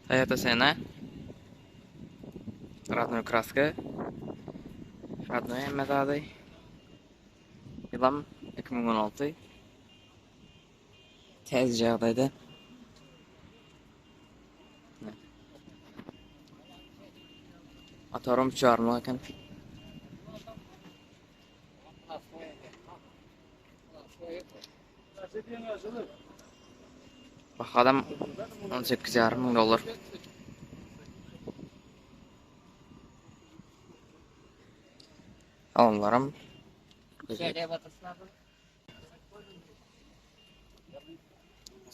Toyota Sena. Radnoý kraska. Radnoý hemme zady. Ýylam 2016. Täze ýagdaýda. Motorum üç ýarymlyk eken. Bahadam 18,5 müň dollar. Salonlaram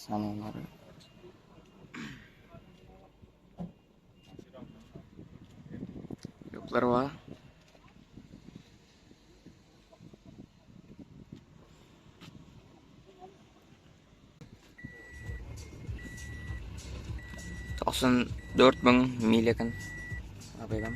Salonlary. Ýoklar bar. 94 müň mil eken. Abelam.